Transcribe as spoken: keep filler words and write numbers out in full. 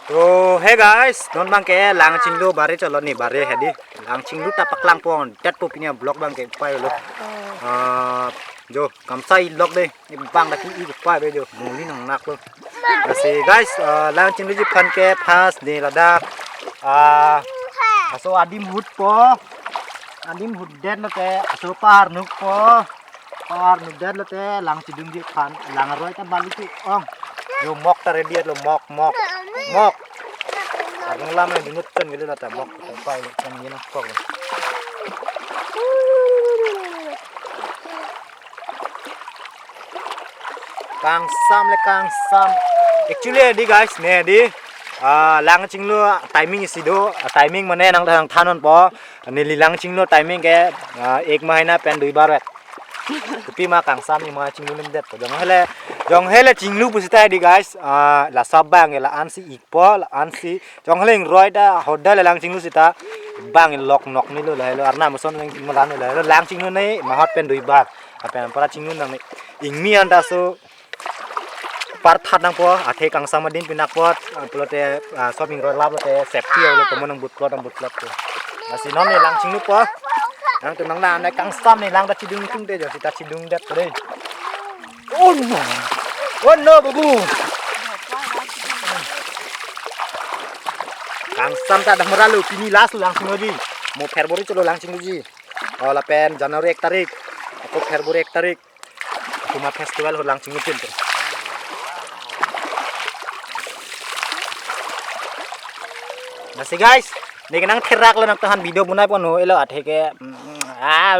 So hey guys, non abang ke Langchinglu bare cholo ne, bare hedi. Langchinglu ta paklangpon detpo pini a-vlog abang ke pai lo. Ah, jo kamsai lok de. Bang dak ke-i pai be jo. Muli nangnak lo. Lasi guys, ah, Langchingluji aphan ke first ne ladak, ah, laso adim hutpo. Adim hutdet lote laso pahar nukpo. Pahar nukdet lote lang chidungji aphan, lang aroi ta bali ke-ong. Jo mok ta ready lo, mok, mok. Mok. Arnam lam dunut kan gele lata mok. Pai kan gina kok. Kangsam le kangsam. Actually hedi guys, ne hedi, ah, Langchinglu timing isi do, ah, timing mane nang nangthanponpo. Neli Langchinglu timing ke, ah, ek mahina pen dui bar vet. Kopima kangsam ne ma chinglu limdet. Jong hele, jong hele chinglu pusita hedi guys. Ah, laso abang ke la-ansi ikpo, la-ansi. Jong hele ingroi ta hoda le Langchinglu sita. Bang lok nok ne lo, lahelo Arnam ason lang chinglu lang ne, lahelo Langchinglu ne mahot pen dui bar. Apen para chinglu nangne. Ingmi anta so par that nangpo, athe kangsam adin pinakpo, ah, pulote, ah, shopping road lap lote safety alo, tomon nang boat plot, nang boat plot ko. Lasi non ne Langchinglupo. Nangtum nang na ne kangsam ne lang ta chidung chungte jo, sita chidungdet de. Oh no. Oh no, babu. Kangsam ta dak mera lo, pini last Langchingluji. Mo February cholo Langchingluji. Oh, lapen January ek tarik. Ako February ek tarik. Kuma festival ho Langchinglu pinto. Lasi guys, ne ke nangtherak lo, nangtahan video bunai pon ho, elo athe ke, mm, ah,